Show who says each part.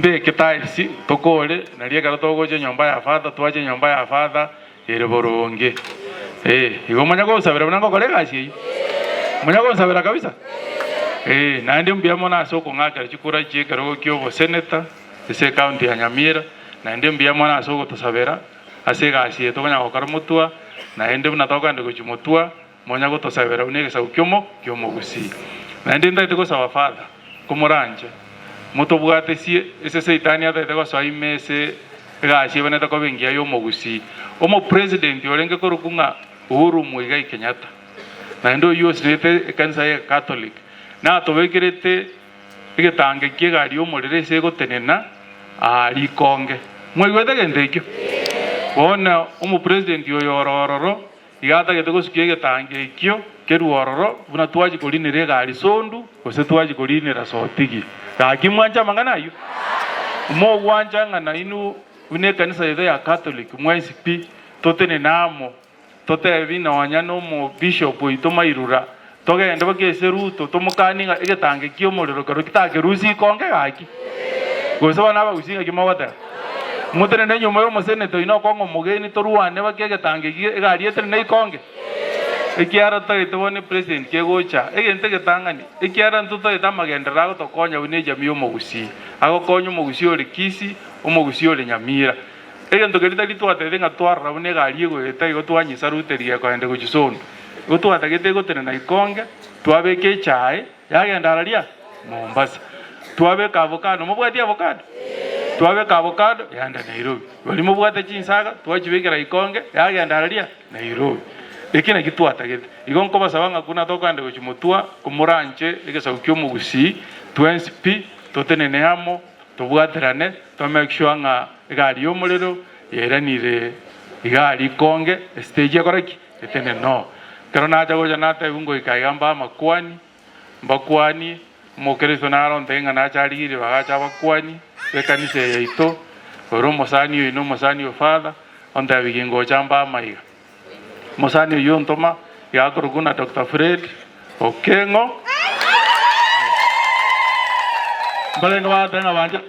Speaker 1: Mbeke tiles tokore, nario ekero togocha enyomba ya father twache enyomba ya father ere boronge. Eh, igo monya gonsabera buna ngokora egasi eyio? Monya gonsabera kabisa? Eh, naende mbuya mono ase okong'akera chikura chi'ekerogo kia oboseneta ase ecounty ya Nyamira, naende mbuya mono ase ogotosabera ase egasi eye tokonya gokora motwa, naende buna tokogenda gochia motwa, monya gotosabera buna egesaku kiomo ki'omogusii. Naende ntagete gosaba Father, komoranche, motobwatesie ase Saitani atagete gosoa ime ase egasi ebanete koba engiya y'omogusii. Omopresident orenge korokwa ng'a Uhuru Muigai Kenyatta, naende oyio osinete ekanisa ye Catholic, natobekerete egetange ki'egari y'omorero ase egotenena aa rikonge. Mwaigwete egento ekio? Bono omopresident oyo ore ororo Iga atagete gosukia egetangi ekio kerue ororo, buna twachia korinera egari sondu, gose twachia korinera sotigi. Gaki mwanche amang'ana ayio? Mogwancha ng'a nainwe buna ekanisa yaito ya Catholic mwensi pi, totenene amo, totebi nonya nomobishop oito Mairura, togende baka ase Ruto tomokanie ng'a egetangi ki'omorero kero kitakerusie ikonge gaki? Gose bono abagusii ng'aki mogoteba? Motenene nyuma y'omoseneta oino okong'a omogeni torwane bake egetango eki egari etenene ikonge? Ekiagera totagete bono epresident kegocha egento egetang'ani ekiagera ntotagete amagenderero agotokonya buna ejamii y'omogusii agokonya omogusii ore Kisii omogusii ore Nyamira egento keria tari twatagete ng'a twarora buna egari egoeta igo twanyesaruteria ekoenda gochia Sondu igo twatagete egotenena ikonge twabeka echae Yagenda araria Mombasa. Twabeka avocado, mobwati avocado? Twabeka avocado, yagenda Nairobi. Baria mobwate chinsaga, twachibekera ikonge, yagenda araria Nairobi. Eki naki twatagete. Igo nkobasaba ng'a buna tokogenda gochia motwa, komoranche egesaku kia omogusii, twensi pi, totenene amo, tobwaterane, to make sure ng'a egari y'omorero yairanire iga aria ikonge, estage ekore ki? Etenene. Ekero nacha gocha natebiwa ngoika iga mbae amakwani, Mbakwani, Omokristo naro ontebie ng'a nache arigirie bagache abakwani b'ekanisa eye yaito, ore omosani oino omosani o Father, ontebigie gingocha mbe amaiga. Omosani oyio ontoma, iga akorokwa buna Doctor Fred Okeng'o. Mbarenge bagoteba ng'a banche.